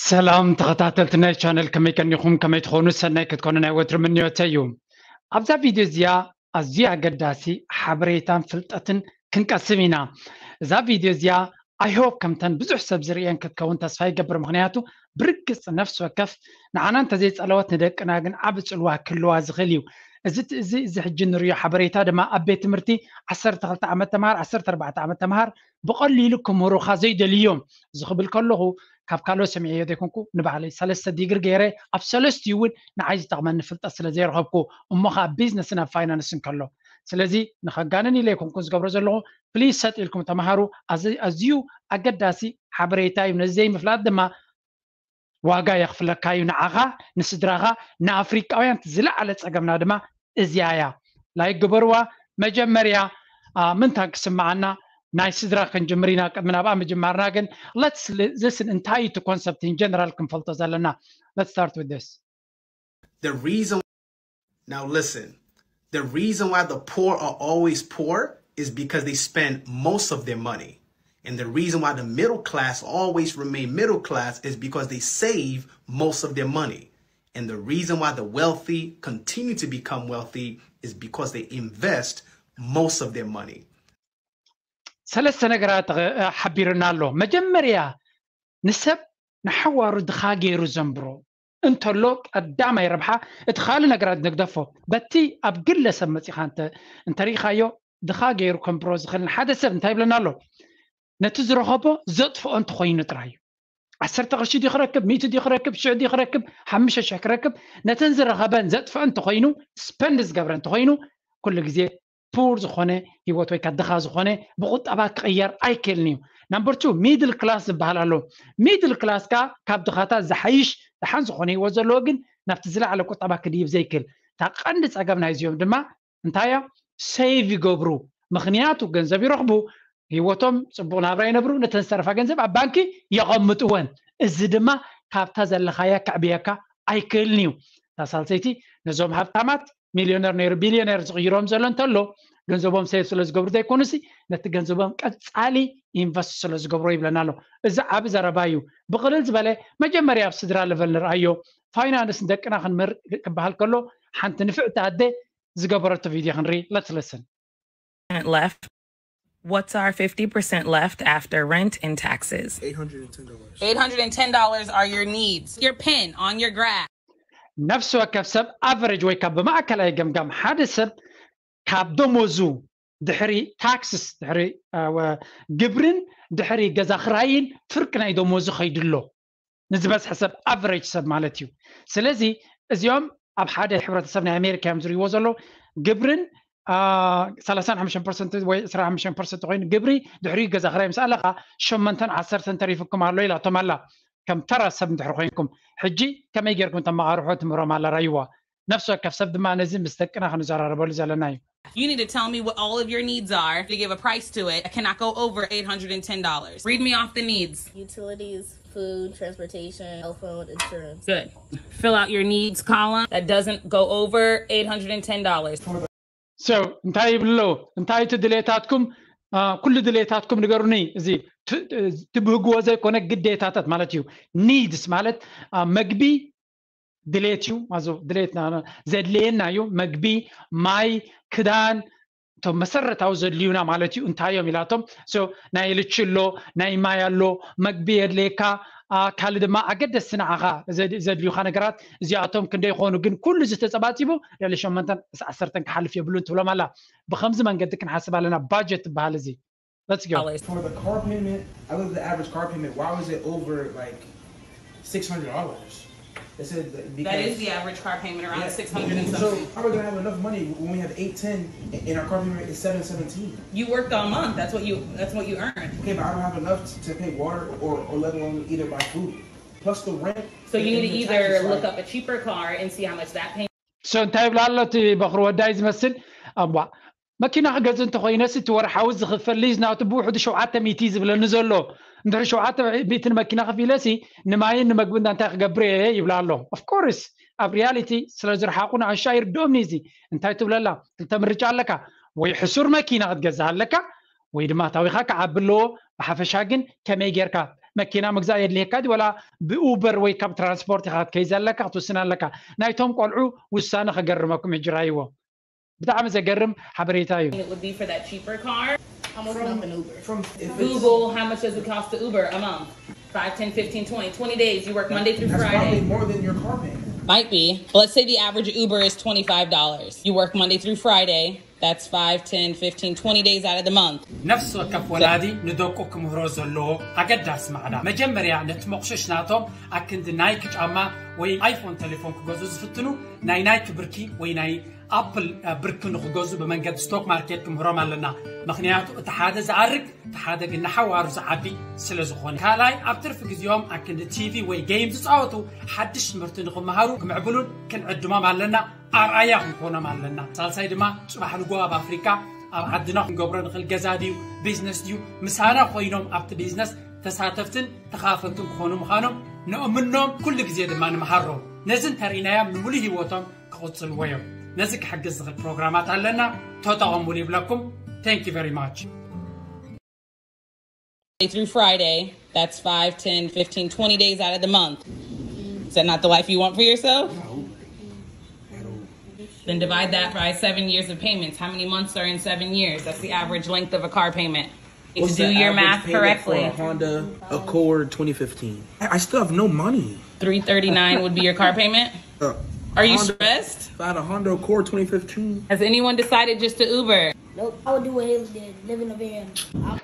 ሰላም ተኸታተልቲ ናይ ቻነል፣ ከመይ ቀኒኹም? ከመይ ትኾኑ? ሰናይ ክትኮኑ ናይ ወትሩ ምንዮተይ እዩ። ኣብዛ ቪድዮ እዚኣ ኣዝዩ ኣገዳሲ ሓበሬታን ፍልጠትን ክንቀስም ኢና። እዛ ቪድዮ እዚኣ I hope ከምተን ብዙሕ ሰብ ዝርእየን ክትከውን ተስፋ ይገብር። ምኽንያቱ ብርግጽ ነፍሲ ወከፍ ንዓና እንተዘይጸለወት ንደቅና ግን ዓቢ ጽልዋ ክህልዋ ዝኽእል እዩ። እዚ እዚ እዚ ሕጂ ንርእዮ ሓበሬታ ድማ ኣብ ቤት ትምህርቲ ዓሰርተ ክልተ ዓመት ተምሃር፣ ዓሰርተ ኣርባዕተ ዓመት ተምሃር ብቐሊሉ ክምህሩኻ ዘይደልዩ እዮም። እዚ ክብል ከለኹ ካብ ካልኦት ሰሚዐዮ ዘይኮንኩ ንባዕለይ ሰለስተ ዲግሪ ገይረ ኣብ ሰለስቲኡ እውን ንዓይ ዝጠቕመኒ ፍልጠት ስለ ዘይረኸብኩ እሞ ከዓ ቢዝነስን ኣብ ፋይናንስን ከሎ ስለዚ ንኸጋንን ኢለ ኣይኮንኩን ዝገብሮ ዘለኹ ፕሊዝ ሰጥ ኢልኩም ተምሃሩ ኣዝዩ ኣገዳሲ ሓበሬታ እዩ ነዚ ዘይምፍላጥ ድማ ዋጋ የኽፍለካ እዩ ንዓኻ ንስድራኻ ንኣፍሪቃውያን ዝለዓለ ጸገምና ድማ እዚኣ እያ ላይክ ግበርዋ መጀመርያ ምንታን ክስምዓና ናይ ስድራ ክንጅምር ኢና ቅድሚ ናብኣ ምጅማርና ግን let's listen እንታይ እቲ concept in general ክንፈልጦ ዘለና let's start with this the reason now listen the reason why the poor are always poor is because they spend most of their money and the reason why the middle class always remain middle class is because they save most of their money and the reason why the wealthy continue to become wealthy is because they invest most of their money ሰለስተ ነገራት ሓቢርና ኣሎ መጀመርያ ንሰብ ንሓዋሩ ድኻ ገይሩ ዘንብሮ እንተሎ ቀዳማይ ረብሓ እቲ ካልእ ነገራት ንግደፎ በቲ ኣብ ግለሰብ መፂኻ እንተሪኢኻዮ ድኻ ገይሩ ከንብሮ ዝኽእል ሓደ ሰብ እንታይ ይብለና ኣሎ ነቲ ዝረኸቦ ዘጥፍኦ እንተኮይኑ ጥራይ እዩ ዓሰርተ ቅርሺ ድዩ ክረክብ ሚእቲ ድዩ ክረክብ ሽዕ ድዩ ክረክብ ሓሙሽተ ሽሕ ክረክብ ነተን ዝረኸበን ዘጥፍኦ እንተኮይኑ ስፐንድ ዝገብረ እንተኮይኑ ኩሉ ግዜ ፑር ዝኾነ ሂወት ወይ ድኻ ዝኾነ ብቁጠባ ክቕየር ኣይክእልን እዩ number two middle class ዝበሃል ኣሎ middle class ካ ካብ ድኻታት ዝሓይሽ ደሓን ዝኾነ ሂወት ዘለዎ ግን ናብቲ ዝለዓለ ቁጠባ ክድይብ ዘይክእል እታ ቀንዲ ፀገም ናይዚኦም ድማ እንታይ እዮም ሴቭ ይገብሩ ምኽንያቱ ገንዘብ ይረኽቡ ሂወቶም ፅቡቅ ናብራ ይነብሩ ነተን ዝተረፋ ገንዘብ ኣብ ባንኪ የቐምጥወን እዚ ድማ ካብታ ዘለኻያ ከዕብየካ ኣይክእልን እዩ እታ ሳልሰይቲ ነዞም ሃብታማት ሚልዮነር ነይሩ ቢልዮነር ዝቕይሮም ዘሎ እንተሎ ገንዘቦም ሴቭ ስለ ዝገብሩ ዘይኮኑሲ ነቲ ገንዘቦም ቀፃሊ ኢንቨስት ስለ ዝገብሮ ይብለና ኣሎ እዚ ዓቢ ዘረባ እዩ ብቕልል ዝበለ መጀመርያ ኣብ ስድራ ለቨል ንርኣዮ ፋይናንስ ንደቅና ክንምህር ክበሃል ከሎ ሓንቲ ንፍዕቲ ኣደ ዝገበረቶ ቪድዮ ክንርኢ let's listen left What's our fifty percent left after rent and taxes? Eight hundred and ten dollars. Eight hundred and ten dollars are your needs. Your pen on your graph. ነፍሲ ወከፍ ሰብ ኣቨሬጅ ወይ ካብ ብማእከላይ ገምጋም ሓደ ሰብ ካብ ደሞዙ ድሕሪ ታክስስ ድሕሪ ግብርን ድሕሪ ገዛ ክራይን ፍርቂ ናይ ደሞዙ ከይድሎ ንዝበዝሐ ሰብ ኣቨሬጅ ሰብ ማለት እዩ ስለዚ እዚኦም ኣብ ሓደ ሕብረተሰብ ናይ ኣሜሪካ እዮም ዝርእይዎ ዘሎ ግብርን ሰላሳን ሓሙሽተን ፐርሰንት ወይ ዕስራን ሓሙሽተን ፐርሰንት ኮይኑ ግብሪ ድሕሪኡ ገዛ ክራይ ምስ ኣለኻ ሸመንተን ዓሰርተን ተሪፉኩም ኣሎ ኢላቶም ኣላ ከም ተራ ሰብ እንድሕር ኮይንኩም ሕጂ ከመይ ጌርኩም ተመቓርሖ ትምህሮም ኣላ ራይዋ ነፍሲ ወከፍ ሰብ ድማ ነዚ ምስ ደቅና ክንዘራረበሉ ዘለና እዩ You need to tell me what all of your needs are to give a price to it. I cannot go over eight hundred and ten dollars. Read me off the needs. Utilities, food, transportation, cell phone, insurance. Good. Fill out your needs column that doesn't go over eight hundred and ten dollars. So እንታይ ይብሉ እንታይ እቲ ድሌታትኩም ኩሉ ድሌታትኩም ንገሩኒ እዚ ትብህግዎ ዘይኮነ ግዴታታት ማለት እዩ needs ማለት መግቢ ድሌት እዩ ማዞ ድሌት ዘድልየና እዩ መግቢ ማይ ክዳን እቶም መሰረታዊ ዘድልዩና ማለት እዩ እንታይ እዮም ኢላቶም ናይ ልቺ ኣሎ ናይ ማይ ኣሎ መግቢ የድልየካ ካልእ ድማ ኣገደስቲ ንዓኻ ዘድልዩካ ነገራት እዚኣቶም ክንደይ ይኾኑ ግን ኩሉ እዚ ተፀባፂቡ ልዕሊ ሸመንተን ዓሰርተን ክሓልፍ የብሉን ትብሎም ኣላ ብከምዚ መንገዲ ክንሓስብ ኣለና ባጀት ትበሃል እዚ Let's go. For the car payment, I looked at the average car payment. Why was it over like six hundred dollars? They said that because That is the average car payment, around Yeah. six hundred and So something. how are we gonna have enough money when we have eight ten and our car payment is seven seventeen? You worked all month. That's what you. That's what you earned. Okay, but I don't have enough to pay water or, or let alone either buy food. Plus the rent. So you and need to the either taxes, look right? up a cheaper car and see how much that payment. So እንታይ ይብላ ኣሎ እቲ በኽሪ ወዳይ ዝመስል እዋ መኪና ክገዝ እንተኮይነስ እቲ ወርሓዊ ዝኽፈል ሊዝ ናብቲ ብውሕዱ ሸውዓተ ሚእቲ ዝብለኒ ዘሎ እንድሕሪ ሸውዓተ ሚእቲ ንመኪና ከፊለሲ ንማይን ንመግቢ እንዳ እንታይ ክገብር እየ ይብላ ኣሎ ኦፍኮርስ ኣብ ሪያሊቲ ስለ ዝረሓቑ ንኣሻ ይርድኦም እዚ እንታይ ትብለላ ክልተ ምርጫ ኣለካ ወይ ሕሱር መኪና ክትገዝእ ኣለካ ወይ ድማ ታዊኻ ክዓቢ ኣለዎ ብሓፈሻ ግን ከመይ ጌርካ መኪና ምግዛእ የድልየካ ድዩ፣ ወላ ብኡበር ወይ ካብ ትራንስፖርት ኢኻ ክትከይ ዘለካ ክትውስን ኣለካ። ናይቶም ቆልዑ ውሳነ ከገርመኩም ሕጂ ራይዎ። ብጣዕሚ ዘገርም ሓበሬታ እዩ። It would be for that cheaper car. Almost nothing Uber. From if it's, Google how much does it cost to Uber a month? Five, ten, fifteen, twenty, twenty days. You work Monday through that's probably Friday. More than your car payment. Might be. Let's say the average Uber is twenty-five dollars. You work Monday through Friday. That's five, ten, fifteen, twenty days out of the month. ነፍሲ ወከፍ ወላዲ ንደቁ ክምህሮ ዘለዎ ኣገዳሲ ማዕዳ፣ መጀመርያ ነቲ መቑሸሽ ናቶም ኣክንዲ ናይክ ጫማ ወይ ኣይፎን ቴሌፎን ክገዙ ዝፍትኑ ናይ ናይክ ብርኪ ወይ ናይ ኣፕል ብርኪ ንክገዙ ብመንገዲ ስቶክ ማርኬት ክምህሮም ኣለና። ምክንያቱ እቲ ሓደ ዝኣርግ እቲ ሓደ ግን ንሓዋሩ ዝዓቢ ስለ ዝኾነ። ካልኣይ ኣብ ትርፊ ግዜኦም ኣክንዲ ቲቪ ወይ ጌም ዝፃወቱ ሓድሽ ትምህርቲ ንክመሃሩ ክምዕብሉን ክንዕድሞም ኣለና። ኣርኣያ ክንኮኖም ኣለና። ሳልሳይ ድማ ፅባሕ ንጎ ኣብ ኣፍሪካ ኣብ ዓድና ክንገብሮ ንኽእል ገዛ ድዩ ቢዝነስ ድዩ ምሳና ኮይኖም ኣብቲ ቢዝነስ ተሳተፍትን ተኻፈልትን ክኾኑ ምዃኖም ንእምኖም። ኩሉ ግዜ ድማ ንምሃሮም። ነዚ እንተርኢናዮም ንምሉእ ህይወቶም ክቕፅልዎ እዮም። ነዚ ክሕግዝ ዝኽእል ፕሮግራማት ኣለና፣ ተጠቐሙሉ ይብለኩም። Thank you very much. Monday through Friday, that's five, ten, fifteen, twenty days out of the month. Is that not the life you want for yourself? Then divide that by seven years of payments. How many months are in seven years? That's the average length of a car payment. Need to What's do the your average math payment for a correctly. Honda Accord twenty fifteen. I, I still have no money. Three thirty-nine would be your car payment. Uh, Are you Honda- stressed? If I had a Honda Accord twenty fifteen, Has anyone decided just to Uber? Nope. I would do what Haley did. Live in a van. I'm,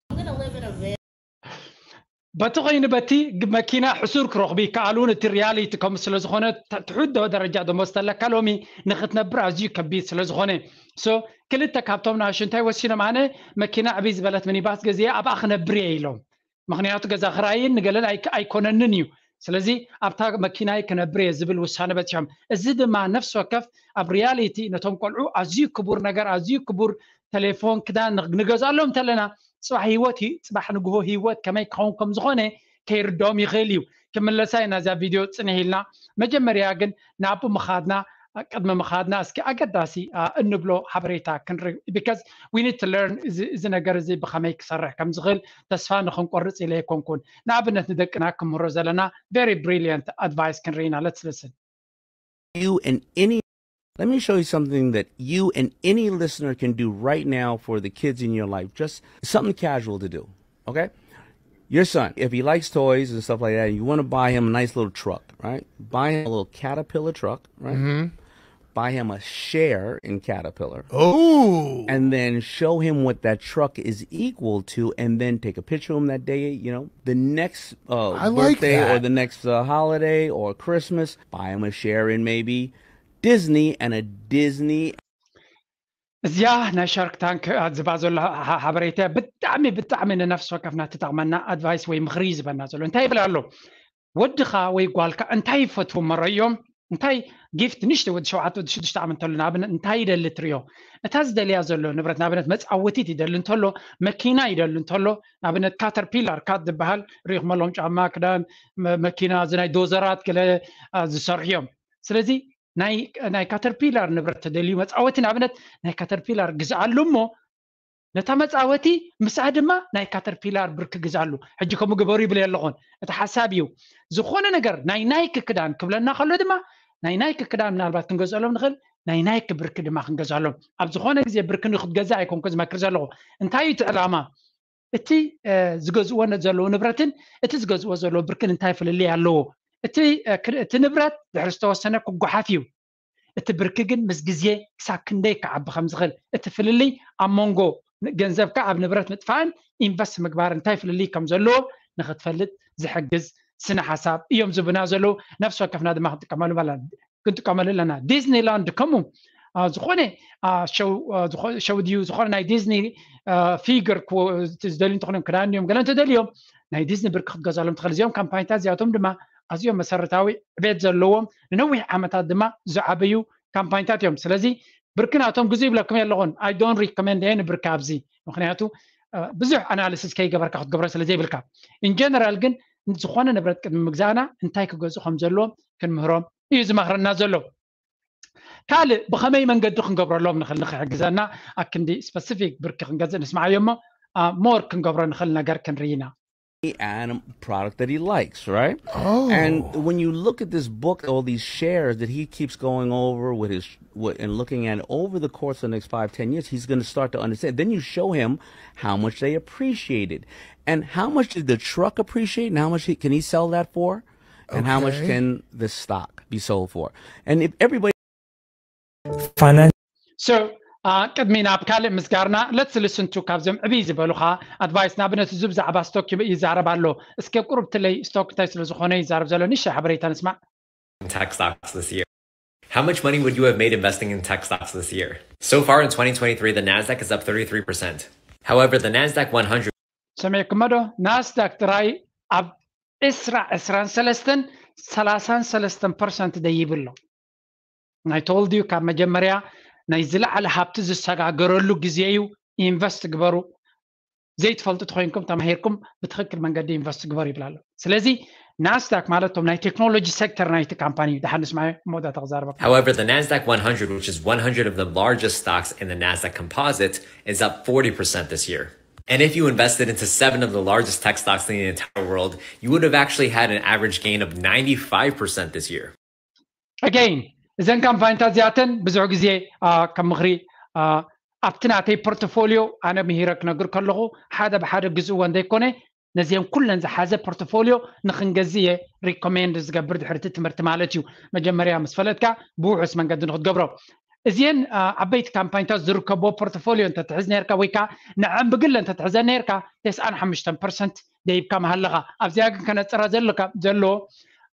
I'm gonna live in a van. በቲ ኮይኑ በቲ ግ- መኪና ሕሱር ክረኽቡ ይከኣሉ። እቲ ሪያሊቲ ከምኡ ስለ ዝኾነ ተ- ትሑት ዶ- ደረጃ ደሞዝ ተለካ ሎሚ ንክትነብር ኣዝዩ ከቢድ ስለ ዝኾነ። ሶ ክልተ ካብቶም ንኣሽንታይ ወሲኖም ኣነ መኪና ዕብይ ዝበለት ሚኒባስ ገዚአ ኣብኣ ክነብር እየ ኢሎም። ምክንያቱ ገዛ ክራይን ንገለን ኣይ- ኣይኮነንን እዩ። ስለዚ ኣብታ መኪናይ ክነብር እየ ዝብል ውሳነ በፂሖም። እዚ ድማ ነፍሲ ወከፍ ኣብ ሪያሊቲ ነቶም ቆልዑ ኣዝዩ ክቡር ነገር ኣዝዩ ክቡር ቴሌፎን ክዳን ንግ- ንገዝኣሎም እንተለና ፅባሕ ህይወት ሂ- ፅባሕ ንግሆ ህይወት ከመይ ክኸውን ከም ዝኾነ ከይርድኦም ይኽእል እዩ። ክምለሳ ኢና እዛ ቪድዮ ፅንሕ ኢልና። መጀመርያ ግን ናብ ምኻድና ቅድሚ ምኻድና እስኪ ኣገዳሲ አ፣ እንብሎ ሓበሬታ ክንርኢ because we need to learn እዚ ነገር እዚ ብኸመይ ክሰርሕ ከም ዝኽእል ተስፋ ንክንቆርፅ ኢለ ኣይኮንኩን። ንኣብነት ንደቅና ክምህሮ ዘለና very brilliant advice ክንርኢ ኢና። Let's listen. You and any, let me show you something that you and any listener can do right now for the kids in your life. Just something casual to do, okay? Your son, if he likes toys and stuff like that, you want to buy him a nice little truck, right? Buy him a little Caterpillar truck, right? Buy him a share in Caterpillar. Oh. And then show him what that truck is equal to, and then take a picture of him that day, you know, the next uh, I like birthday or that. The next uh, holiday or Christmas, buy him a share in maybe Disney and a Disney. እዚኣ ናይ ሻርክ ታንክ ዝባ ዘሎ ሓ- ሓበሬታ ብጣዕሚ ብጣዕሚ ንነፍሲ ወከፍና ትጠቕመና ኣድቫይስ ወይ ምኽሪ እዩ ዝበና ዘሎ። እንታይ ይብል ኣሎ? ወድኻ ወይ ጓልካ እንታይ ይፈትዉ መረዮም? እንታይ ጊፍት ንሽተ ወዲ ሸውዓተ ወዲ ሽዱሽተ ዓመት እንተሎ ንኣብነት እንታይ ይደሊ ትሪኦ? እታ ዝደልያ ዘሎ ንብረት ንኣብነት መፃወቲት ይደሊ እንተሎ፣ መኪና ይደሊ እንተሎ፣ ንኣብነት ካተርፒላር ካት ዝበሃል ሪኢኹም ኣለዎም ጫማ፣ ክዳን፣ መ- መኪና፣ እዚ ናይ ዶዘራት ገለ አ፣ ዝሰርሑ እዮም። ስለዚ ናይ ናይ ካተርፒላር ንብረት ተደልዩ መፃወቲ ንኣብነት ናይ ካተርፒላር ግዝኣሉ እሞ ነታ መፃወቲ ምስኣ ድማ ናይ ካተርፒላር ብርኪ ግዝኣሉ። ሕጂ ከምኡ ግበሩ ይብል ኣለኹን። እቲ ሓሳብ እዩ። ዝኾነ ነገር ናይ ናይክ ክዳን ክብለና ከሎ ድማ ናይ ናይክ ክዳን ምናልባት ክንገዝኣሎም ንኽእል፣ ናይ ናይክ ብርኪ ድማ ክንገዝኣሎም። ኣብ ዝኾነ ግዜ ብርኪ ንክትገዝእ ኣይኮንኩ ዝመክር ዘለኹ። እንታይ እዩ እቲ ዕላማ? እቲ እ፣ ዝገዝእዎ ነ- ዘለዉ ንብረትን እቲ ዝገዝእዎ ዘለዉ ብርክን እንታይ ፍልልይ ኣለዎ? እቲ እ፣ ክ- እቲ ንብረት ድሕሪ ዝተወሰነ ክጓሓፍ እዩ። እቲ ብርኪ ግን ምስ ግዜ ክሳብ ክንደይ ክዓቢ ከም ዝኽእል እቲ ፍልልይ ኣብ መንጎ ን- ገንዘብካ ኣብ ንብረት ምጥፋእን ኢንቨስት ምግባር እንታይ ፍልልይ ከም ዘለዎ ንክትፈልጥ ዝሕግዝ ስነ ሓሳብ እዮም ዝብና ዘለዉ። ነፍሲ ወከፍና ድማ ክንጥቀመሉ ኣለና። ክንጥቀመሉ ኣለና። ዲዝኒላንድ ከምኡ አ፣ ዝኾነ አ፣ ሸው አ፣ ዝኾ- ሸው ድዩ ዝኾነ ናይ ዲዝኒ ፊገር ዝደልዩ እንተኾይኖም ክዳን ድዮም ገለ እንተደልዮም ናይ ዲዝኒ ብርኪ ክትገዛሎም ትኽእል። እዚኦም ካምፓኒታት እዚኣቶም ድማ ኣዝዮም መሰረታዊ ዕቤት ዘለዎም ንነዊሕ ዓመታት ድማ ዝዓበዩ ካምፓኒታት እዮም። ስለዚ ብርኪ ናቶም ግዙ ይብለኩም ኣለኹን። I don't recommend any ብርኪ ኣብዚ። ምክንያቱ አ፣ ብዙሕ ኣናሊሲስ ከይገበርካ ክትገብሮ ስለ ዘይብልካ። ኢን ጀነራል ግን ዝኾነ ንብረት ቅድሚ ምግዛእና እንታይ ክገዝኡ ከም ዘለዎም ክንምህሮም እዩ ዝመኽረና ዘሎ። ካልእ ብኸመይ መንገዲ ክንገብረሎም ንኽእል ንክሕግዘና ኣክንዲ ስፐሲፊክ ብርኪ ክንገዝእ ንስማዓዮ እሞ ሞር ክንገብሮ ንኽእል ነገር ክንርኢ ኢና። and a product that he likes, right? Oh. And when you look at this book, all these shares that he keeps going over with his with, and looking at over the course of the next five, ten years, he's going to start to understand. Then you show him how much they appreciated, and how much did the truck appreciate, and how much he, can he sell that for, and how much Okay. can the stock be sold for? And if everybody Finance. So uh, ቅድሚ ናብ ካልእ ምስጋርና፣ let's listen to ካብዞም ዕብይ ዝበሉኻ ኣድቫይስ። ንኣብነት እዚ ብዛዕባ ስቶክ ይዛረብ ኣሎ። እስከ ቁርብትለይ ስቶክ እንታይ ስለ ዝኾነ ይዛረብ ዘሎ ንእሽተይ ሓበሬታ ንስማዕ። In tech stocks this year? How much money would you have made investing in tech stocks this year? So far in twenty twenty-three, the Nasdaq is up thirty-three percent. However, the Nasdaq one hundred ሰሚዕኩሞ ዶ? ናስዳክ ጥራይ ኣብ ዕስራ ዕስራን ሰለስተን ሰላሳን ሰለስተን ፐርሰንት ደይብሎ። ናይ ተወልድዩ ካብ መጀመርያ ናይ ዝለዓለ ሃብቲ ዝሰጋገረሉ ግዜ እዩ። ኢንቨስት ግበሩ። ዘይትፈልጡ ተኮይንኩም ተማሂርኩም ብትክክል መንገዲ ኢንቨስት ግበሩ ይብል ኣሎ። ስለዚ ናስዳክ ማለት ቶም ናይ ቴክኖሎጂ ሴክተር ናይቲ ካምፓኒ እዩ። ደሓን ንስማዮ፣ መወዳእታ ክዛረበኩም። However, the Nasdaq one hundred, which is one hundred of the largest stocks in the Nasdaq composite, is up forty percent this year. And if you invested into seven of the largest tech stocks in the entire world, you would have actually had an average gain of ninety-five percent this year. Again, እዘን ካምፓኒታት እዚኣተን ብዙሕ ግዜ ከም ምኽሪ ኣብቲ ናተይ ፖርትፎሊዮ ኣነ ምሂረ ክነግር ከለኹ ሓደ ብሓደ ግዝእዎ እንደይኮነ ነዚአን ኩለን ዝሓዘ ፖርትፎሊዮ ንክንገዝእ እየ ሪኮሜንድ ዝገብር ድሕርቲ ትምህርቲ ማለት እዩ። መጀመርያ ምስ ፈለጥካ ብውሑስ መንገዲ ንክትገብሮ እዚአን ዓበይቲ ካምፓኒታት ዝርከብዎ ፖርትፎሊዮ እንተትሕዝ ነርካ ወይ ከዓ ንዐን ብግለ እንተትሕዘ ነርካ ተስዓን ሓሙሽተን ፐርሰንት ደይብካ መሃለኻ። ኣብዚኣ ግን ከነፅራ ዘለካ ዘሎ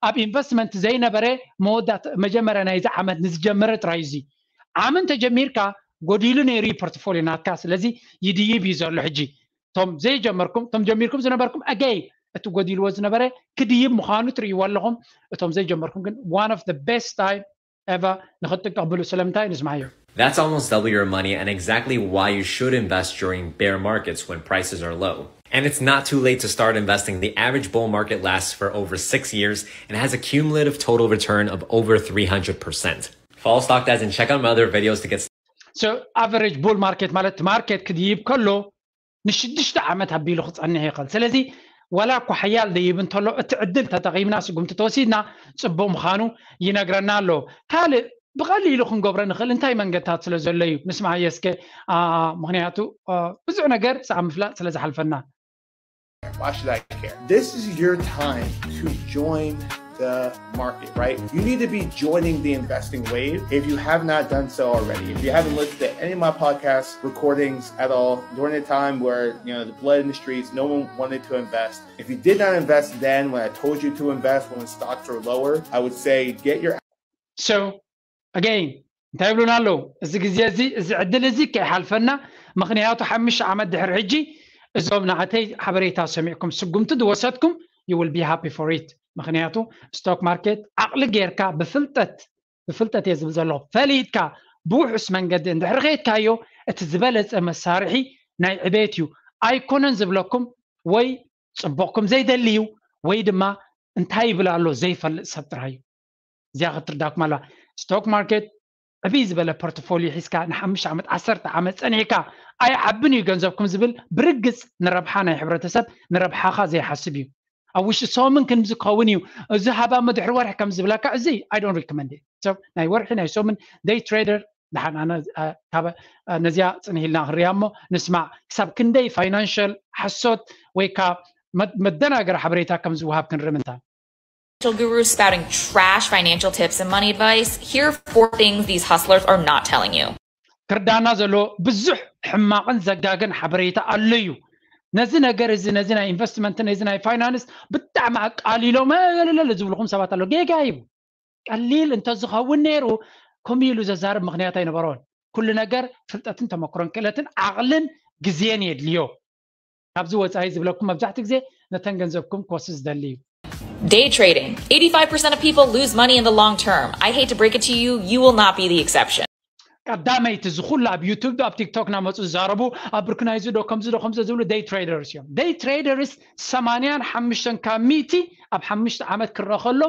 ኣብ ኢንቨስትመንት ዘይነበረ መወዳት መጀመርያ ናይዚ ዓመት ንዝጀመረ ጥራይ እዚ ዓም እንተጀሚርካ ጎዲሉ ነይሩ እዩ ፖርትፎሊዮ ናትካ። ስለዚ ይድይብ እዩ ዘሎ ሕጂ። ቶም ዘይጀመርኩም ቶም ጀሚርኩም ዝነበርኩም ኣገይ እቲ ጎዲልዎ ዝነበረ ክድይብ ምዃኑ ትርእይዎ ኣለኹም። እቶም ዘይጀመርኩም ግን one of the best time ever ንክትጥቀምሉ ስለምንታይ ንስማዮ። That's almost double your money and exactly why you should invest during bear markets when prices are low. And it's not too late to start investing. The average bull market lasts for over six years and has a cumulative total return of over three hundred percent. Follow Stock Dads and check out my other videos to get So average bull market ማለት ማርኬት ክድይብ ከሎ ንሽዱሽተ ዓመት ኣቢሉ ክፀንሕ ይኽእል። ስለዚ ዋላ እኳ ሓያል ደይብ እንተሎ እቲ ዕድል ተጠቒምና ስጉምቲ ተወሲድና ፅቡቕ ምዃኑ ይነግረና ኣሎ። ካልእ ብቐሊሉ ክንገብሮ ንኽእል እንታይ መንገድታት ስለ ዘሎ እዩ? ንስማዓዮ እስከ። ምኽንያቱ ብዙሕ ነገር ሰዓብ ምፍላጥ ስለ ዝሓልፈና። Why should I care? This is your time to join the market, right? You need to be joining the investing wave if you have not done so already. If you haven't listened to any of my podcast recordings at all during a time where, you know, the blood in the streets, no one wanted to invest. If you did not invest then when I told you to invest when stocks are lower, I would say get your So again እንታይ ይብሉና ኣለዉ? እዚ ግዜ እዚ እዚ ዕድል እዚ ከይሓልፈና። ምኽንያቱ ሓሙሽተ ዓመት ድሕሪ ሕጂ እዞም ንኣተይ ሓበሬታ ሰሚዕኩም ስጉምቲ ዝወሰድኩም you will be happy for it። ምኽንያቱ ስቶክ ማርኬት ዓቕሊ ጌርካ ብፍልጠት ብፍልጠት እየ ዝብል ዘለኹ ፈሊጥካ ብውሑስ መንገዲ እንድሕሪ ከይድካዮ እቲ ዝበለፀ መሳርሒ ናይ ዕቤት እዩ። ኣይኮነን ዝብለኩም ወይ ፅቡቕኩም ዘይደሊ እዩ ወይ ድማ እንታይ ይብል ኣሎ ዘይፈልጥ ሰብ ጥራይ እዩ። እዚኣ ክትርዳኩም ኣለዋ። ስቶክ ማርኬት ዕብይ ዝበለ ፖርትፎሊዮ ሒዝካ ንሓሙሽተ ዓመት ዓሰርተ ዓመት ፀኒሕካ ኣይዓብን እዩ ገንዘብኩም ዝብል ብርግፅ ንረብሓ ናይ ሕብረተሰብ ንረብሓኻ ዘይሓስብ እዩ። ኣብ ውሽጢ ሰሙን ክንዚ ክኸውን እዩ እዚ ሃባ ምድሕሪ ወርሒ ከም ዝብለካ እዚ I don't recommend it። ሰብ ናይ ወርሒ ናይ ሰሙን day trader ደሓን ኣነ ካብ ነዚኣ ፅንሂልና ክንሪያ እሞ ንስማዕ ክሳብ ክንደይ ፋይናንሽል ሓሶት ወይ ካ መደናገር ሓበሬታ ከም ዝወሃብ ክንርኢ ምንታ Financial gurus spouting trash financial tips and money advice. Here are four things these hustlers are not telling you. ክርዳና ዘሎ ብዙሕ ሕማቕን ዘጋግን ሓበሬታ ኣሎ እዩ። ነዚ ነገር እዚ ነዚ ናይ ኢንቨስትመንት ነዚ ናይ ፋይናንስ ብጣዕሚ ኣቃሊሎም ለለለ ዝብልኹም ሰባት ኣሎ። ጌጋ እዩ። ቀሊል እንተዝኸውን ነይሩ ከምኡ ኢሉ ዘዛርብ ምኽንያት ኣይነበሮን። ኩሉ ነገር ፍልጠትን ተመክሮን ክእለትን ዓቕልን ግዜን የድልዮ። ካብዚ ወፃኢ ዝብለኩም መብዛሕትኡ ግዜ ነተን ገንዘብኩም ክወስድ ዝደሊ እዩ። Day trading. Eighty-five percent of people lose money in the long term. I hate to break it to you, you will not be the exception. ቀዳመይቲ ዝኩሉ ኣብ ዩቱብ ኣብ ቲክቶክ ናመፁ ዝዛረቡ ኣብ ብርክናይዚ ዶ ከምዚ ዶ ከምዚ ዝብሉ day traders እዮም። Day traders ሰማንያን ሓሙሽተን ካብ ሚእቲ ኣብ ሓሙሽተ ዓመት ክረአ ከሎ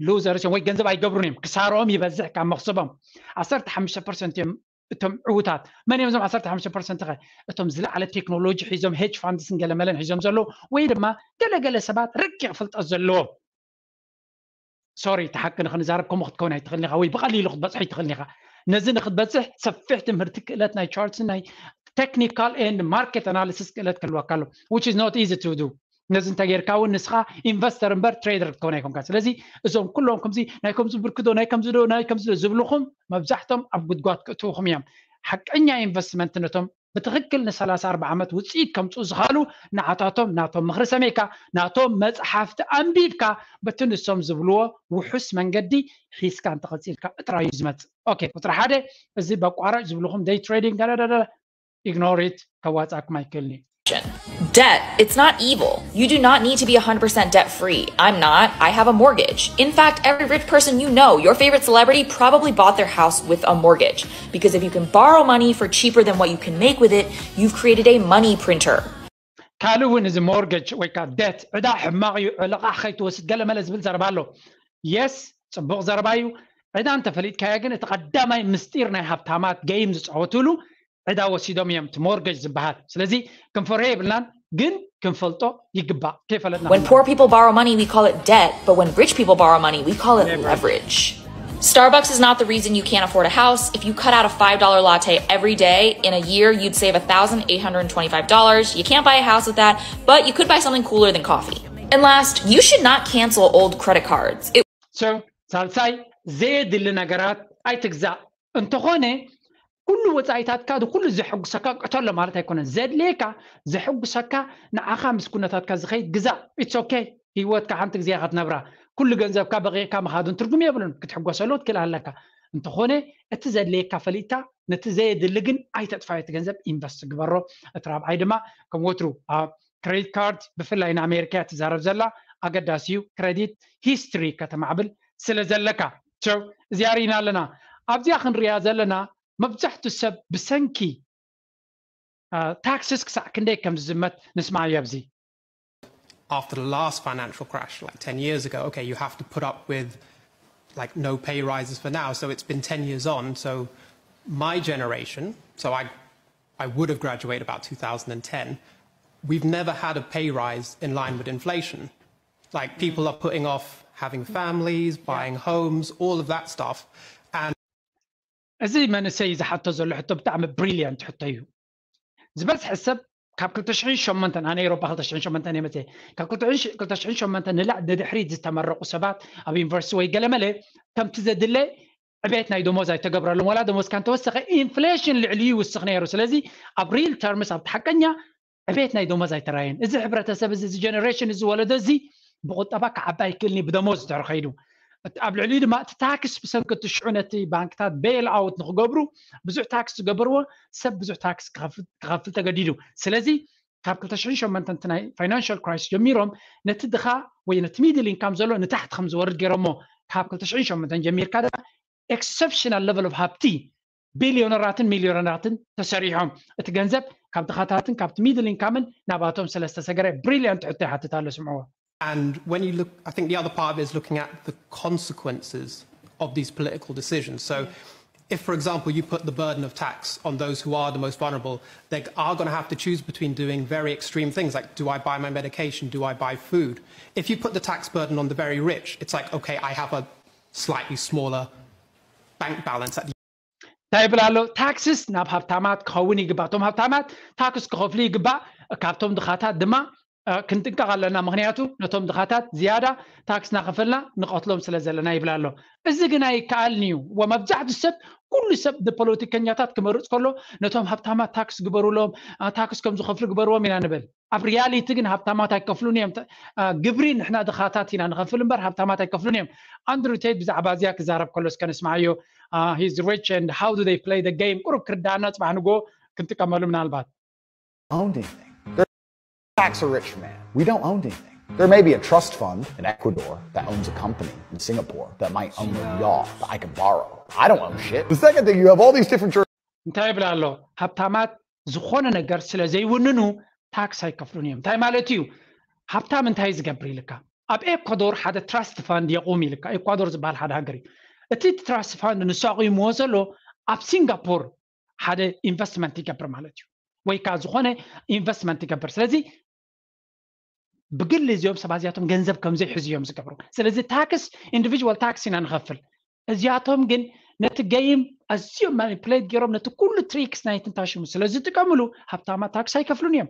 ሉዘርስ እዮም ወይ ገንዘብ ኣይገብሩን እዮም። ክሳርኦም ይበዝሕ ካብ መክሰቦም ዓሰርተ ሓሙሽተ ፐርሰንት እዮም እቶም ዕውታት መን እዮም? እዞም ዓሰርተ ሓሙሽተ ፐርሰንት ኸ እቶም ዝለዓለ ቴክኖሎጂ ሒዞም፣ ሄጅ ፋንድስን ገለመለን ሒዞም ዘለዉ፣ ወይ ድማ ገለገለ ሰባት ረቂቕ ፍልጠት ዘለዎም። ሶሪ፣ እቲ ሓቂ ንክንዛረብ ከምኡ ክትከውን ኣይትኽእልን ኢኻ፣ ወይ ብቐሊሉ ክትበፅሕ ኣይትኽእልን ኢኻ። ነዚ ንክትበፅሕ ሰፊሕ ትምህርቲ፣ ክእለት ናይ ቻርትስ፣ ናይ ቴክኒካል ኤንድ ማርኬት ኣናሊሲስ ክእለት ክህልወካ ኣሎ፣ which is not easy to do። ነዚ እንተጌርካ እውን ንስኻ ኢንቨስተር እምበር ትሬደር ክትከውን ኣይኮንካ። ስለዚ እዞም ኩሎም ከምዚ ናይ ከምዚ ብርክዶ፣ ናይ ከምዚ ዶ፣ ናይ ከምዚ ዶ ዝብልኹም መብዛሕቶም ኣብ ጉድጓድ ክእትውኹም እዮም። ሓቀኛ ኢንቨስትመንት ነቶም ብትኽክል ን ሰላሳ ኣርባዓ ዓመት ውፅኢት ከምፅኡ ዝኽኣሉ ንዓታቶም ናቶም ምኽሪ ሰሚዕካ፣ ናቶም መፅሓፍቲ ኣንቢብካ፣ በቲ ንሶም ዝብልዎ ውሑስ መንገዲ ሒዝካ እንተቐፂልካ ጥራይ እዩ ዝመፅእ። ኦኬ፣ ቁፅሪ ሓደ፣ እዚ በቋራጭ ዝብልኹም ደይ ትሬዲንግ ገለደለ ኢግኖር ኢት፣ ከዋፃኩም ኣይክእልን እዩ። Debt, it's not evil. You do not need to be one hundred percent debt free. I'm not. I have a mortgage. In fact, every rich person you know, your favorite celebrity, probably bought their house with a mortgage. Because if you can borrow money for cheaper than what you can make with it, you've created a money printer. ካልእ እውን እዚ ሞርጌጅ ወይ ከዓ ደት ዕዳ ሕማቕ እዩ፣ ዕለቓ ከይትወስድ ገለ መለ ዝብል ዘረባ ኣሎ። የስ፣ ፅቡቕ ዘረባ እዩ። ዕዳ እንተፈሊጥካዮ ግን እቲ ቀዳማይ ምስጢር ናይ ሃብታማት ገይም ዝፃወትሉ ዕዳ ወሲዶም እዮም፣ እቲ ሞርጌጅ ዝበሃል። ስለዚ ክንፈርዮ የብልናን፣ ግን ክንፈልጦ ይግባእ። ከይፈለጥና When poor people borrow money, we call it debt, but when rich people borrow money, we call it leverage. Starbucks is not the reason you can't afford a house. If you cut out a five dollar latte every day, in a year, you'd save one thousand eight hundred twenty-five dollars. You can't buy a house with that, but you could buy something cooler than coffee. And last, you should not cancel old credit cards. It So ሳልሳይ፣ ዘየድሊ ነገራት ኣይትግዛእ። እንተኾነ ኩሉ ወፃኢታትካ ኩሉ ዘሐጉሰካ ቅተሎ ማለት ኣይኮነን። ዘድልየካ ዘሐጉሰካ ንዓኻ ምስ ኩነታትካ ዝኸይድ ግዛእ። ኢትስ ኦኬ። ህይወትካ ሓንቲ ግዜ ኢኻ ትነብራ። ኩሉ ገንዘብካ በቂዕካ ምኻዱን ትርጉም የብሉን። ክትሕጎሰሉ ትክእል ኣለካ። እንተኾነ እቲ ዘድልየካ ፈሊጥካ ነቲ ዘየድሊ ግን ኣይተጥፋዮ። እቲ ገንዘብ ኢንቨስት ግበሮ። እቲ ራብዓይ ድማ ከም ወትሩ ክሬዲት ካርድ ብፍላይ ንኣሜሪካ እያ ትዛረብ ዘላ። ኣገዳሲ እዩ። ክሬዲት ሂስትሪ ከተማዕብል ስለ ዘለካ። እዚኣ ርኢና ኣለና። ኣብዚኣ ክንሪኣ ዘለና መብዛሕቱ ሰብ ብሰንኪ ታክስስ ክሳዕ ክንደይ ከም ዝዝመት ንስማዓዮ ኣብዚ። After the last financial crash, like ten years ago, okay, you have to put up with like no pay rises for now. So it's been ten years on. So my generation, so I, I would have graduated about two thousand ten. We've never had a pay rise in line with inflation. Like people are putting off having families, buying homes, all of that stuff. And እዚ መንእሰይ ዝሓቶ ዘሎ ሕቶ ብጣዕሚ ብሪሊያንት ሕቶ እዩ። ዝበዝሐ ሰብ ካብ ክልተ ሽሕን ሸሞንተን፣ ኣነ ኤሮጳ ክልተ ሽሕን ሸሞንተን እየ መፅየ፣ ካብ ክልተ ሽሕን ሸሞንተን ንላዕ ንድሕሪት ዝተመረቑ ሰባት ኣብ ዩኒቨርሲቲ ወይ ገለመለ ከምቲ ዘድለ ዕቤት ናይ ደሞዝ ኣይተገብረሎም፣ ዋላ ደሞዝካ እንተወሰኸ ኢንፍሌሽን ልዕሊኡ ይውስኽ ነይሩ። ስለዚ ኣብ ሪል ተርምስ ኣብቲ ሓቀኛ ዕቤት ናይ ደሞዝ ኣይተራየን። እዚ ሕብረተሰብ እዚ፣ እዚ ጀነሬሽን እዚ ወለዶ እዚ ብቁጠባ ክዓቢ ኣይክእልን እዩ ብደሞዝ ድሕሪ ከይዱ። ኣብ ልዕሊኡ ድማ እቲ ታክስ ብሰንኪ እቲ ሽዑ ነቲ ባንክታት ቤል ኣውት ንክገብሩ ብዙሕ ታክስ ዝገበርዎ ሰብ ብዙሕ ታክስ ክኸፍል ተገዲዱ። ስለዚ ካብ ክልተ ሽሕን ሸሞንተን ናይ ፋይናንሻል ክራይስ ጀሚሮም ነቲ ድኻ ወይ ነቲ ሚድል ኢንካም ዘሎ ንታሕቲ ከም ዝወርድ ገይሮሞ። ካብ ክልተ ሽሕን ሸሞንተን ጀሚርካ ድማ ኤክሰፕሽናል ለቨል ኦፍ ሃብቲ ቢልዮነራትን ሚልዮነራትን ተሰሪሖም። እቲ ገንዘብ ካብ ድኻታትን ካብቲ ሚድል ኢንካምን ናባቶም ስለ ዝተሰገረ። ብሪሊያንት ሕቶ ይሓትት ኣሎ፣ ስምዕዎ። And when you look, I think the other part of it is looking at the consequences of these political decisions. So if, for example, you put the burden of tax on those who are the most vulnerable, they are going to have to choose between doing very extreme things like, do I buy my medication? Do I buy food? If you put the tax burden on the very rich, it's like, okay, I have a slightly smaller bank balance at the እንታይ ይብል ኣሎ? ታክስስ ናብ ሃብታማት ክኸውን ይግባእ። እቶም ሃብታማት ታክስ ክኸፍሉ ይግባእ። ካብቶም ድኻታት ድማ ክንጥንቀቕ ኣለና። ምክንያቱ ነቶም ድኻታት ዝያዳ ታክስ እናኸፈልና ንቐትሎም ስለ ዘለና ይብል ኣሎ። እዚ ግን ኣይከኣልን እዩ። መብዛሕቱ ሰብ፣ ኩሉ ሰብ ንፖለቲከኛታት ክመርፅ ከሎ ነቶም ሃብታማት ታክስ ግበሩሎም፣ ታክስ ከም ዝኸፍሉ ግበርዎም ኢና ንብል። ኣብ ሪያሊቲ ግን ሃብታማት ኣይከፍሉን እዮም። ግብሪ ንሕና ድኻታት ኢና ንኸፍል እምበር ሃብታማት ኣይከፍሉን እዮም። ኣንድሩ ቴይት ብዛዕባ እዚኣ ክዛረብ ከሎ እስከ ንስማዓዮ። He's rich and how do they play the game? ቁሩብ ክርዳእና ፅባሕ ንጎ ክንጥቀመሉ ምናልባት። Owned anything. They're tax a rich man. We don't own anything. There may be a trust fund in Ecuador that owns a company in Singapore that might own a yacht that I can borrow. I don't own shit. The second thing, you have all these different jurisdictions. እንታይ ይብል ኣሎ? ሃብታማት ዝኾነ ነገር ስለ ዘይውንኑ ታክስ ኣይከፍሉን እዮም። እንታይ ማለት እዩ? ሃብታም እንታይ ዝገብር ኢልካ፣ ኣብ ኤኳዶር ሓደ ትራስት ፋንድ የቑም ኢልካ። ኤኳዶር ዝበሃል ሓደ ሃገር እዩ። እቲ ትራስት ፋንድ ንሱ ኣቑምዎ ዘሎ ኣብ ሲንጋፖር ሓደ ኢንቨስትመንት ይገብር ማለት እዩ። ወይ ከዓ ዝኾነ ኢንቨስትመንት ይገብር። ስለዚ ብግሊ እዚኦም ሰባት እዚኣቶም ገንዘብ ከም ዘይሕዙ እዮም ዝገብሩ። ስለዚ ታክስ፣ ኢንዲቪጁዋል ታክስ ኢና ንኸፍል። እዚኣቶም ግን ነቲ ገይም ኣዝዮም ማኒፕሌት ገይሮም ነቲ ኩሉ ትሪክስ ናይቲ ታሽሙ ስለ ዝጥቀምሉ ሃብታማ ታክስ ኣይከፍሉን እዮም።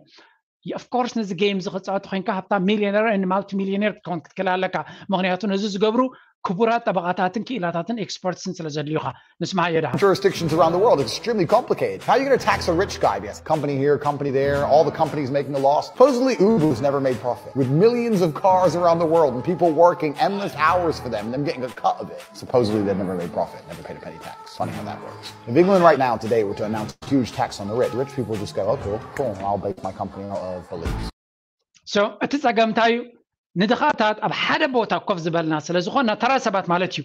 ኦፍኮርስ ነዚ ገይም እዚ ክፃወት ኮይንካ ሃብታም ሚሊዮነር ን ማልቲ ሚሊዮነር ክትከውን ክትክእል ኣለካ። ምክንያቱ ነዚ ዝገብሩ ክቡራት ጠበቃታትን ክኢላታትን ኤክስፐርትስን ስለ ዘድልዩካ። ንስማዓዮ ደሓን። Jurisdictions around the world, it's extremely complicated. How are you going to tax a rich guy? Yes, company here, company there, all the companies making a loss. Supposedly, Uber's never made profit, with millions of cars around the world and people working endless hours for them and them getting a cut of it. Supposedly, they've never made profit, never paid a penny tax. Funny how that works. If England right now, today, were to announce a huge tax on the rich, rich people would just go, okay, well, cool, I'll base my company out of Belize. So እቲ ፀገም እንታይ እዩ? ንድኻታት ኣብ ሓደ ቦታ ኮፍ ዝበልና ስለ ዝኾንና፣ ተራ ሰባት ማለት እዩ፣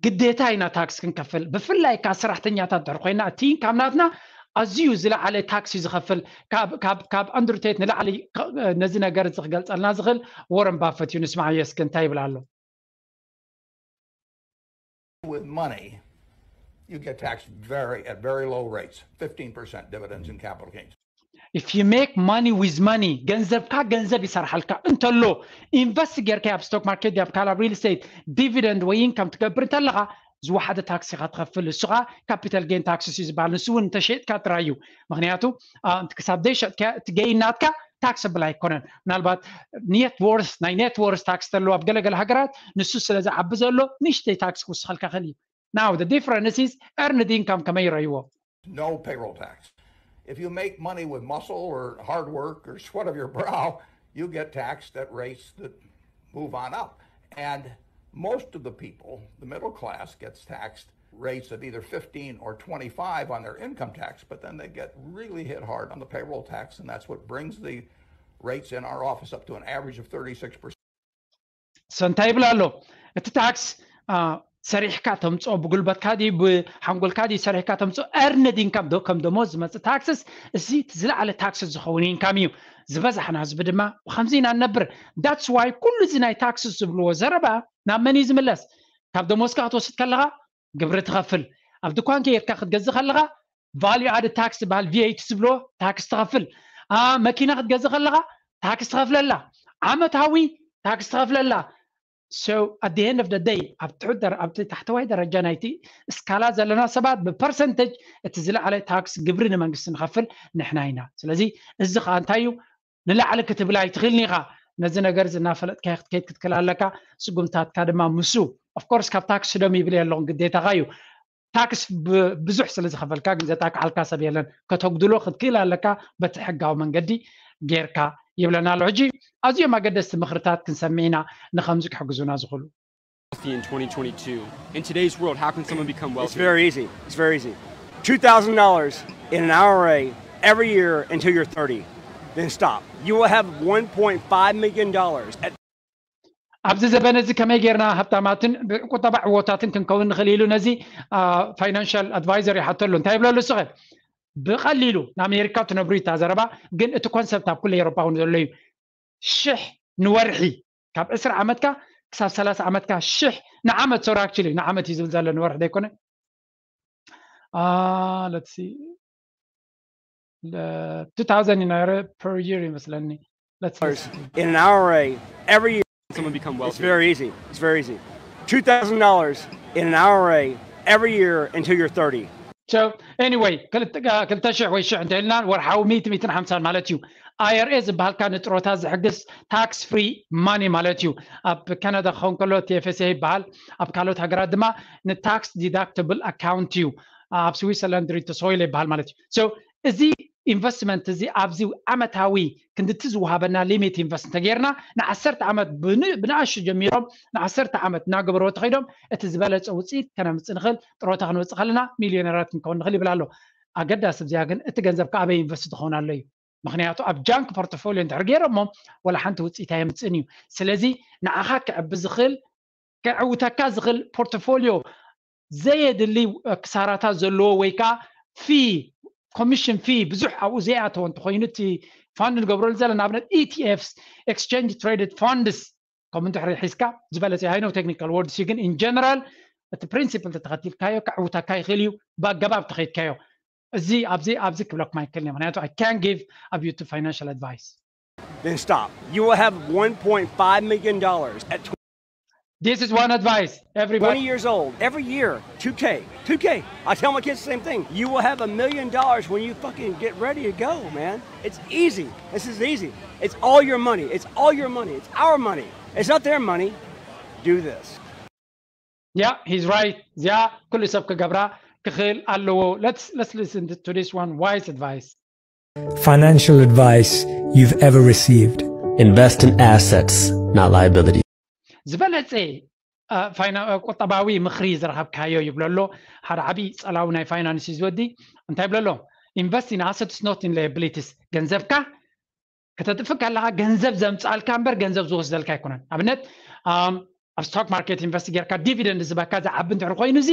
ግዴታ ኢና ታክስ ክንከፍል። ብፍላይ ከዓ ሰራሕተኛታት ድሕር ኮይና፣ እቲ ኢንካም ናትና ኣዝዩ ዝለዓለ ታክስ እዩ ዝኸፍል። ካብ ካብ ካብ ኣንድሩ ቴት ንላዕሊ ነዚ ነገር እዚ ክገልፀልና ዝኽእል ወረን ባፈት እዩ። ንስማዓዮ እስኪ እንታይ ይብል ኣሎ። With money, you get taxed very at very low rates, fifteen percent dividends and capital gains. If you make money with money, ገንዘብካ ገንዘብ ይሰርሓልካ እንተሎ፣ ኢንቨስት ጌርካ ኣብ ስቶክ ማርኬት፣ ኣብ ካልእ ሪል ስቴት፣ ዲቪደንድ ወይ ኢንካም ትገብር እንተለኻ፣ ዝወሓደ ታክስ ኢኻ ትኸፍል። እሱ ኸዓ ካፒታል ጌን ታክስ እዩ ዝበሃል። ንሱ እውን እንተሸጥካ ጥራይ እዩ። ምክንያቱ ክሳብ ዘይሸጥካ እቲ ጌን ናትካ ታክሰብል ኣይኮነን። ምናልባት ኔት ወርስ፣ ናይ ኔት ወርስ ታክስ ተለዎ ኣብ ገለገለ ሃገራት፣ ንሱ ስለ ዝዓቢ ዘሎ ንእሽተይ ታክስ ክውስኸልካ ይኽእል እዩ። Now the difference is earned income ከመይ ይረእይዎ? No payroll tax. If you make money with muscle or hard work or sweat of your brow, you get taxed at rates that move on up. And most of the people, the middle class, gets taxed rates of either fifteen or twenty-five on their income tax, but then they get really hit hard on the payroll tax, and that's what brings the rates in our office up to an average of thirty-six percent. So እንታይ ይብል ኣሎ? እቲ ታክስ ሰሪሕካ ተምፅኦ፣ ብጉልበትካ ድዩ ብሓንጎልካ ድዩ ሰሪሕካ ተምፅኦ፣ earned income ዶ ከም ደሞዝ ዝመፅእ ታክስስ፣ እዚ እቲ ዝለዓለ ታክስ ዝኸውን ኢንካም እዩ። ዝበዛሕና ህዝቢ ድማ ብከምዚ ኢና ንነብር። That's why ኩሉ እዚ ናይ ታክስስ ዝብልዎ ዘረባ ናብ መን እዩ ዝምለስ? ካብ ደሞዝካ ክትወስድ ከለኻ ግብሪ ትኸፍል። ኣብ ድኳን ከይድካ ክትገዝእ ከለኻ ቫልዩ ኣድድ ታክስ ዝበሃል፣ ቪኤቲ ዝብልዎ ታክስ ትኸፍል። መኪና ክትገዝእ ከለኻ ታክስ ትኸፍለላ። ዓመታዊ ታክስ ትኸፍለላ። So at the end of the day ኣብ ትሑት ኣብ ታሕተዋይ ደረጃ ናይቲ እስካላ ዘለና ሰባት ብፐርሰንተጅ እቲ ዝለዓለ ታክስ ግብሪ ንመንግስቲ ንኸፍል ንሕና ኢና። ስለዚ እዚ ከዓ እንታይ እዩ? ንላዕሊ ክትብል ኣይትኽእልን ኢኻ። ነዚ ነገር እዚ እናፈለጥካ ክትከይድ ክትክእል ኣለካ። ስጉምታትካ ድማ ምሱ ኦፍኮርስ ካብ ታክስ ስደም ይብል የለኹን፣ ግዴታኻ እዩ። ታክስ ብዙሕ ስለ ዝኸፈልካ ግን ዘጣቅዓልካ ሰብ የለን። ከተጉድሎ ክትክእል ኣለካ በቲ ሕጋዊ መንገዲ ጌርካ ይብለና ኣሎ። ሕጂ ኣዝዮም ኣገደስቲ ምኽርታት ክንሰምዕ ኢና ንኸምዚ ክሕግዙና ዝኽእሉ። In twenty twenty-two, in today's world, how can someone become It's wealthy? very easy. It's very easy. Two thousand dollars in an I R A every year until you're thirty. Then stop. You will have one point five million dollars at ኣብዚ ዘበን እዚ ከመይ ጌርና ሃብታማትን ብቁጠባ ዕዎታትን ክንከውን ንኽእል ኢሉ ነዚ ፋይናንሻል ኣድቫይዘር ይሓተሉ። እንታይ ይብለሉ? ስኸ ብቐሊሉ ንኣሜሪካ ትነብሩ እታ ዘረባ፣ ግን እቲ ኮንሰፕት ኣብ ኩሉ ኤሮፓ እውን ዘሎ እዩ። ሽሕ ንወርሒ ካብ ዕስራ ዓመትካ ክሳብ ሰላሳ ዓመትካ ሽሕ ንዓመት። ሶሪ፣ ኣክቹሊ ንዓመት እዩ ዝብል ዘሎ፣ ንወርሒ ዘይኮነ። Uh, let's see. The two thousand in per year ይመስለኒ። Let's see. In an I R A every year. Someone become It's wealthy? Very easy. It's very easy. Two thousand dollars in an I R A every year until you're thirty. So anyway ክልተ ሽሕ ወይ ሽሕ እንተልና ወርሓዊ ሚእቲ ሚእትን ሓምሳን ማለት እዩ። I R A ዝበሃልካ ንጥሮታ ዝሕግዝ ታክስ ፍሪ ማኒ ማለት እዩ። ኣብ ካናዳ ክኸውን ከሎ ቲኤፍኤስኤ ይበሃል። ኣብ ካልኦት ሃገራት ድማ ንታክስ ዲዳክትብል ኣካውንት እዩ። ኣብ ስዊትዘርላንድ ሪቶሶይል ይበሃል ማለት እዩ። So እዚ ኢንቨስትመንት እዚ ኣብዚ ዓመታዊ ክንድቲ ዝወሃበና ሊሚት ኢንቨስት እንተጌርና ንዓሰርተ ዓመት ብንኣሹ ጀሚሮም ንዓሰርተ ዓመት እናገበርዎ ተኸይዶም እቲ ዝበለፀ ውፅኢት ከነምፅእ ንኽእል። ጥሮታ ክንወፅእ ከለና ሚሊዮነራት ክንከውን ንኽእል ይብል ኣሎ። ኣገዳሲ እዚኣ ግን እቲ ገንዘብ ከኣበይ ኢንቨስት ዝኸውን ኣሎ እዩ። ምክንያቱ ኣብ ጃንክ ፖርትፎሊዮ እንድሕር ገይሮሞ ወላ ሓንቲ ውፅኢት ኣየምፅእን እዩ። ስለዚ ንዓኻ ክዕቢ ዝኽእል ከዕውተካ ዝኽእል ፖርትፎሊዮ ዘየድሊ ክሳራታት ዘለዎ ወይ ከዓ ፊ ኮሚሽን ፊ ብዙሕ ኣብኡ ዘይኣተወ እንተኮይኑ እቲ ፋንድ ንገብረሉ ዘለና ኣብነት ኢቲኤፍስ ኤክስቸንጅ ትሬድድ ፋንድስ ከም እንድሕሪ ሒዝካ ዝበለፀ ሃይኖ ቴክኒካል ወርድስ ግን ኢን ጀነራል እቲ ፕሪንሲፕል ተተኸቲልካዮ ከዕውተካ ይኽእል እዩ ብኣገባብ ተኸይድካዮ። እዚ ኣብዚ ኣብዚ ክብለኩም ኣይክእልን እየ፣ ምክንያቱ I can't give a beautiful financial advice. Then stop. You will have one point five million dollars at This is one advice, everybody. twenty years old, every year, two K, two K. I tell my kids the same thing. You will have a million dollars when you fucking get ready to go, man. It's easy. This is easy. It's all your money. It's all your money. It's our money. It's not their money. Do this. Yeah, he's right. እዚኣ ኩሉ ሰብ ክገብራ ክኽእል ኣለዎ። Let's let's listen to this one wise advice. Financial advice you've ever received. Invest in assets, not liabilities. ዝበለጸ ቁጠባዊ ምኽሪ ዝረኸብካዮ ይብሎ ኣሎ። ሓደ ዓብዪ ጸላዊ ናይ ፋይናንስ እዩ ዝወዲ። እንታይ ይብሎ ኣሎ? Invest in assets, not in liabilities። ገንዘብካ ከተጥፍ ከለኻ ገንዘብ ዘምጻልካ እምበር ገንዘብ ዝወስደልካ ኣይኮነን። ኣብነት ኣብ stock market invest ጌርካ dividend ዝበካ ዝዓቢ እንድሕር ኮይኑ እዚ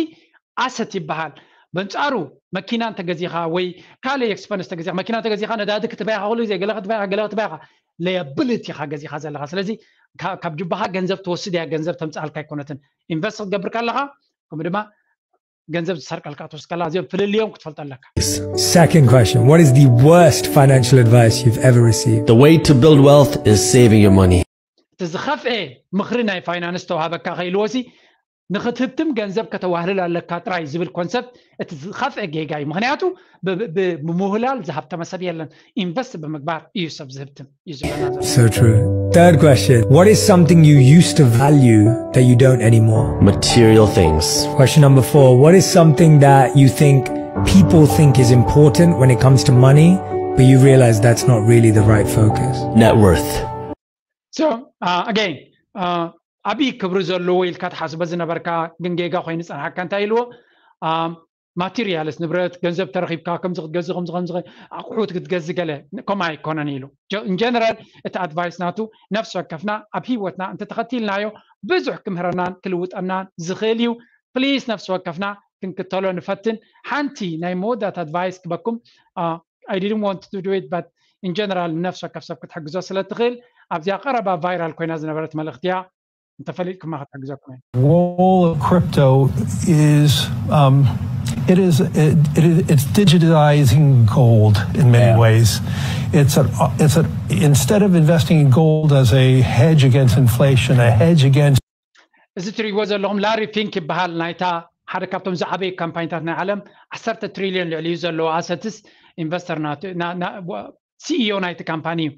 asset ይበሃል። በንጻሩ መኪና እንተገዚኻ ወይ ካልእ expense ተገዚኻ፣ መኪና እንተገዚኻ ነዳዲ ክትበያ ኢኻ፣ ኩሉ ግዜ ገለ ክትበያ ኢኻ፣ ገለ ክትበያ ኢኻ፣ liability ኢኻ ገዚኻ ዘለኻ። ስለዚ ካብ ጅባኻ ገንዘብ ትወስድ እያ፣ ገንዘብ ተምጻልካ ኣይኮነትን። Invest ክትገብር ከለኻ ከምኡ ድማ ገንዘብ ዝሰርቀልካ ትወስድ ከለኻ እዚኦም ፍልልዮም ክትፈልጦ ኣለካ። Second question. What is the worst financial advice you've ever received? The way to build wealth is saving your money. እቲ ዝኸፍኤ ምኽሪ ናይ ፋይናንስ ተዋህበካ ከይልዎሲ ንክትህብትም ገንዘብ ከተዋህልል ኣለካ ጥራይ ዝብል ኮንሰፕት እቲ ዝኸፍኤ ጌጋ እዩ። ምክንያቱ ብምውህላል ዝሃብተመ ሰብ የለን። ኢንቨስት ብምግባር እዩ ሰብ ዝህብትም እዩ ዝብለና ዘሎ። So true. Third question. What is something you used to value that you don't anymore? Material things. Question number four. What is something that you think people think is important when it comes to money, but you realize that's not really the right focus? Net worth. So again, ዓብዪ ክብሪ ዘለዎ ኢልካ ትሓስቦ ዝነበርካ ግን ጌጋ ኮይኑ ዝጸንሓካ እንታይ ኢልዎ? ማቴሪያልስ፣ ንብረት፣ ገንዘብ ተረኺብካ ከምዚ ክትገዝእ ከምዚ ከምዚ ኣቑሑት ክትገዝእ ገለ ከምኡ ኣይኮነን ኢሉ። In general እቲ ኣድቫይስ ናቱ ነፍሲ ወከፍና ኣብ ህይወትና እንተተኸቲልናዮ ብዙሕ ክምህረናን ክልውጠናን ዝኽእል እዩ። ፕሊስ ነፍሲ ወከፍና ክንክተሎ ንፈትን። ሓንቲ ናይ መወዳእታ ኣድቫይስ ክበኩም። I didn't want to do it, but in general ንነፍሲ ወከፍ ሰብ ክትሕግዞ ስለ ትኽእል ኣብዚኣ ቀረባ ቫይራል ኮይና ዝነበረት መልእኽቲ እያ። እንተፈሊጥኩማ ክትሕግዘኩም እየ። Role of crypto is um, it is it, it, it's digitizing gold in many ways. It's a it's a instead of investing in gold as a hedge against inflation, a hedge against እዚ ትሪእዎ ዘለኹም ላሪ ፊንክ ይበሃል። ናይታ ሓደ ካብቶም ዝዓበዩ ካምፓኒታት ናይ ዓለም ዓሰርተ ትሪልዮን ልዕሊ እዩ ዘለዎ ኣሰትስ ኢንቨስተር ናቱ ሲኢኦ ናይቲ ካምፓኒ እዩ።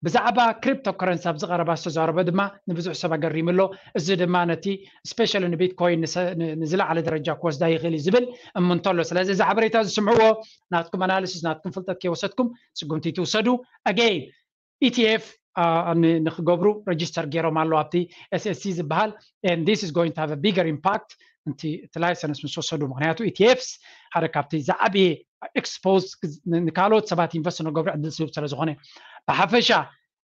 ብዛዕባ ክሪፕቶ ከረንሲ ኣብ ዝቐረባ ዝተዛረበ ድማ ንብዙሕ ሰብ ኣገሪሙ ኣሎ። እዚ ድማ ነቲ ስፔሻሊ ንቢትኮይን ንዝለዓለ ደረጃ ክወስዳ ይኽእል እዩ ዝብል እምንቶ ኣሎ። ስለዚ እዚ ሓበሬታ ዝስምዕዎ ናትኩም ኣናሊሲስ ናትኩም ፍልጠት ከይወሰድኩም ስጉምቲ ትውሰዱ። ኣገይን ኢቲኤፍ ንክገብሩ ረጅስተር ገይሮም ኣለዉ ኣብቲ ኤስኤስሲ ዝበሃል and this is going to have a bigger impact። እቲ ላይሰንስ ምስ ወሰዱ ምክንያቱ ኢቲኤፍስ ሓደ ካብቲ ዝዓበየ ኤክስፖዝ ንካልኦት ሰባት ኢንቨስት ንገብሩ ዕድል ስህብ ስለ ዝኾነ ብሓፈሻ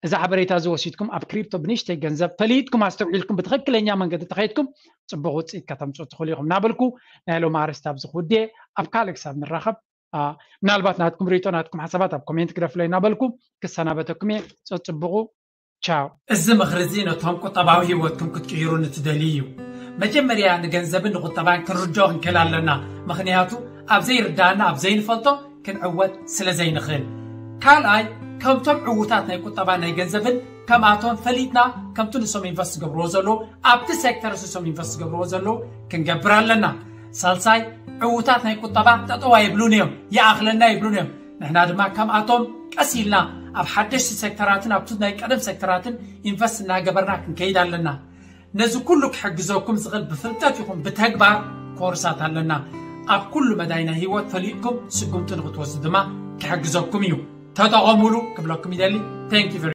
እዚ ሓበሬታ እዚ ወሲድኩም ኣብ ክሪፕቶ ብንሽተይ ገንዘብ ፈሊጥኩም ኣስተውዒልኩም ብትኽክለኛ መንገዲ ተኸይድኩም ፅቡቅ ውፅኢት ከተምፅኡ ትኽእሉ ኢኹም እናበልኩ ናይ ሎም ኣርስቲ ኣብዚ ክውድየ ኣብ ካልእ ክሳብ ንራኸብ ምናልባት ናትኩም ርኢቶ ናትኩም ሓሳባት ኣብ ኮሜንት ግደፍለይ እናበልኩ ክሰናበተኩም እየ። ፀፅብቑ ቻው። እዚ ምኽሪ እዚ ነቶም ቁጠባዊ ህይወትኩም ክትቅይሩ ንትደልዩ እዩ። መጀመርያ ንገንዘብን ንቁጠባን ክንርድኦ ክንክእል ኣለና። ምኽንያቱ ኣብ ዘይርዳእና ኣብ ዘይንፈልጦ ክንዕወት ስለ ዘይንኽእል። ካልኣይ ከምቶም ዕዉታት ናይ ቁጠባን ናይ ገንዘብን ከምኣቶም ፈሊጥና ከምቲ ንሶም ኢንቨስት ዝገብርዎ ዘለዉ ኣብቲ ሴክተር ንሶም ኢንቨስት ዝገብርዎ ዘለዉ ክንገብር ኣለና። ሳልሳይ ዕዉታት ናይ ቁጠባ ጠጠው ኣይብሉን እዮም፣ ይኣኽለና ይብሉን እዮም። ንሕና ድማ ከምኣቶም ቀስ ኢልና ኣብ ሓደሽቲ ሴክተራትን ኣብቲ ናይ ቀደም ሴክተራትን ኢንቨስት እናገበርና ክንከይድ ኣለና። ነዚ ኩሉ ክሕግዘኩም ዝኽእል ብፍልጠት ይኹን ብተግባር ኮርሳት ኣለና። ኣብ ኩሉ መዳይ ናይ ህይወት ፈሊጥኩም ስጉምቲ ንክትወስዱ ድማ ክሕግዘኩም እዩ። ተጠቐሙሉ ክብለኩም ይደሊ። Thank you very